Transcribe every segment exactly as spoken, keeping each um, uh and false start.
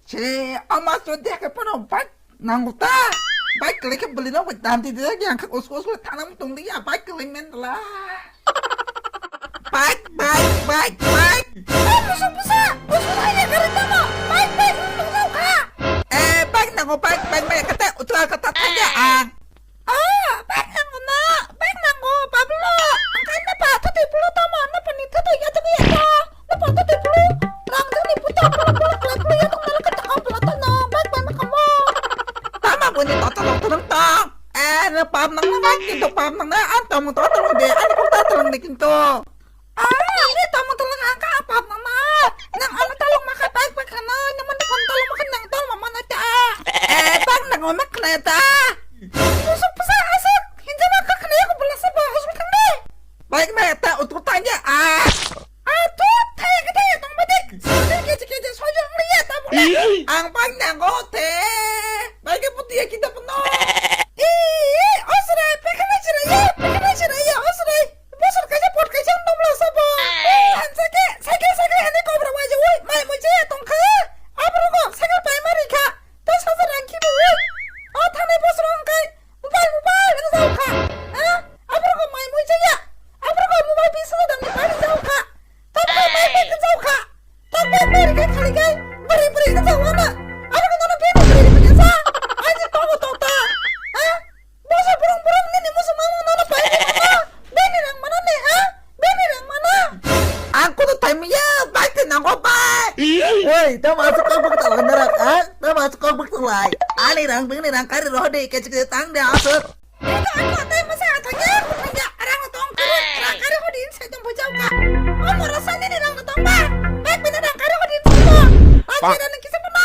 Che, ama so dia ke pano bike nango ta. Bike kele ke beli no dan ti dia yang ke usko usko tanam tung dia bike kele men la. Bike, bike, bike, bike. Eh, musuh busa, musuh saya kari tamo. Bike, bike, musuh kau ka. Eh, bike nango, bike, bike, bike kata utra kata tanya ang. Ah, bike nango na, bike nango, Pablo. Angkan na pa, tadi pulo tamo, na pa ni tadi ya tadi ya to. Na pa tadi pulo, rang tadi puto, pulo, pulo, pulo, pulo, ya tong na ka tong, pulo tong na, bike, bike, bike, kamu. Tama buni toto lo tong tong. Eh, na pap nang na, bike, kintu pap nang na, an tamo toto lo de, an kung toto lo de, kintu. Ah, ni tamo tolong angka apa mama? Nang ano tolong maka baik baik kana, nang mana pon tolong maka nang tolong mama na ta. Eh, bang nang omak kana ta. Musuh pesa asuk, hinja maka kana aku bola saba hospital ni. Baik na ta utuk tanya ah. Ah, tu tanya kita ya tong badik. Soalnya keje keje soalnya melihat apa? Ang bang nang gote. Baik putih ya kita penuh. Ih, osrai, pekana chira ya, pekana chira ya, osrai. Bosor kaisa pot kaisa wng tongmla sabo. Ang sake, sake, sake, ani kobra waja, oi, mai mui jaya tongkha. Abrogo, sake pai ma rikha. Tei saja rang khibi, oi. O thanai bosor wngkai, mobile, mobile, wng jaokha. Ha? Abrogo mai mui jaya. Abrogo mobile bisa dam ni pai jaokha. Tongkha, mai pai jaokha. Tongkha, mai rikha khalikai. Bari, bari, wng jaokha na. Abrogo nono bini bari rikha sa. Aji tongo tongta. Ha? Bosa burung burung nini musu mama nono pai di mama. Bini rang mana ni ha? Bini rang mana? Ang kudu time ya, bai te nang ko bai. Oi, tamo asuk kok bak talai narak ha? Tamo asuk kok bak talai. Ani rang bini rang kari roh de kecik de tang de asuk. Itu aku atai masa atanya, atanya rang tong kari, rang kari ho din sai tong bujau ka. O moro sani ni rang tong ba. Bai bini rang kari ho din sai tong. Bai bini rang kisa puna.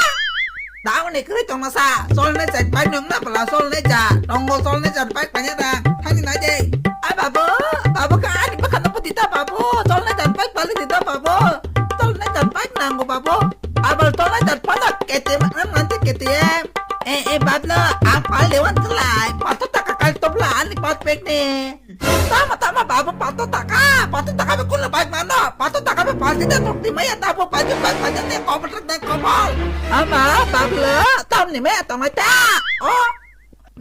Dauni kwrwi tongmasa, solnai chai bike nung na pala solnai cha, tongo solnai cha bike panya da, thani nai de. Ai babu, babu ka ani bwkha no pudi ta babu, solnai cha bike pali di ta babu, solnai cha bike nango babu. Abal solnai cha pala K T M, ang nanti K T M. Eh, eh, bablo, ang pal dewan kelai, pato taka kal topla ani pat pek ne. Tama tama babu pato taka, pato taka be kulo bike mano, pato taka be pati de tok di maya tabu baju bike baju ne kobol tek ne kobol. Ama bablo tam ni maya tong ta. O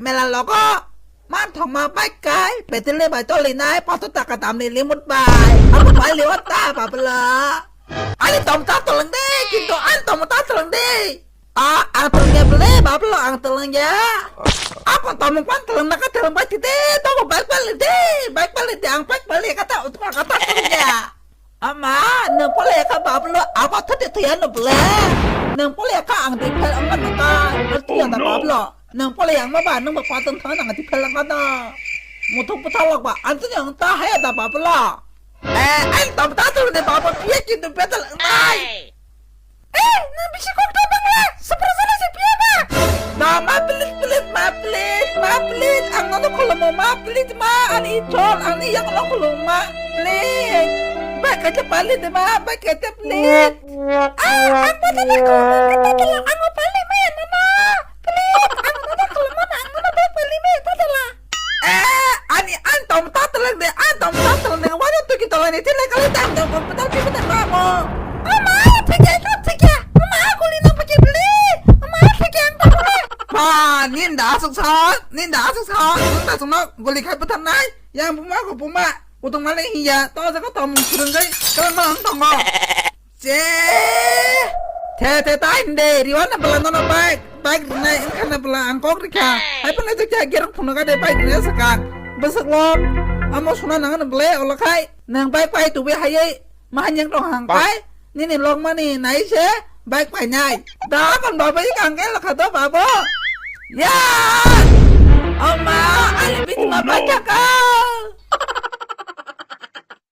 mela logo man thong ma bike kai, betel le bai toli nai, pato taka tam ni limut bai. Ama bai liwat ta bablo. Ani tom ta tolong de, kintu an tom ta tolong de. Ah, ang tolong ya bele, bablo ang tolong ya. Apa tomong pan tolong naka tolong bai tite, tolong bai balik de, bai balik de, ang bai balik kata utma kata tolong ya. Ama, nang pole ka bablo, apa tadi tu ya no bele. Nang pole ka ang di pel ang kata, berarti ya da bablo. Nang pole yang ma ba, nang ba patang thang nang di pel ang kata. Mutuk putalok ba, antu yang ta haya da bablo. Eh, ang tom ta tolong de babo, piya kintu betel ang nai. Eh, nang bisi kok ta bangla, sepro sana si piya ba. Na, ma please, please, ma please, ma please, ang nono kholomo ma please ma, ani chol, ani yang no kholomo ma please. Ba kata pali de ma, ba kata please. Ah, ang pata na ko, kata tala, ang pali ma ya nono. Please, ang nono kholomo na, ang nono ba pali ma ya tala. Eh, ani an tom ta tolong de, an tom ta tolong de, wani tuki tolong de, tila kali tang tong ko, petal pi petal ba mo. Ama, thikya, ka thikya. Ama, kuli no pake beli. Ama, thikya ang ta beli. Pa, ninda asuk sa, ninda asuk sa, ninda asuk no, guli khai petal nai. Yang puma ko puma, utong male hiya, to jaga tom surung gai, to mang tong ko. Che. The, the, ta inde, riwa na bela nono bike, bike rinai, engkha na bela ang kok rikha. Hai pala jek jek gerok phunu ka de bike rinai sakang. Besok lo, amo suna nang na bela, ola khai, nang bike pai tu be hai, mahanyang tong hang kai, nini lok mani nai se, bike pai nai. Da kon baba i kang ke lo kha to babo. Ya. Ama, ani bit ma bike ka,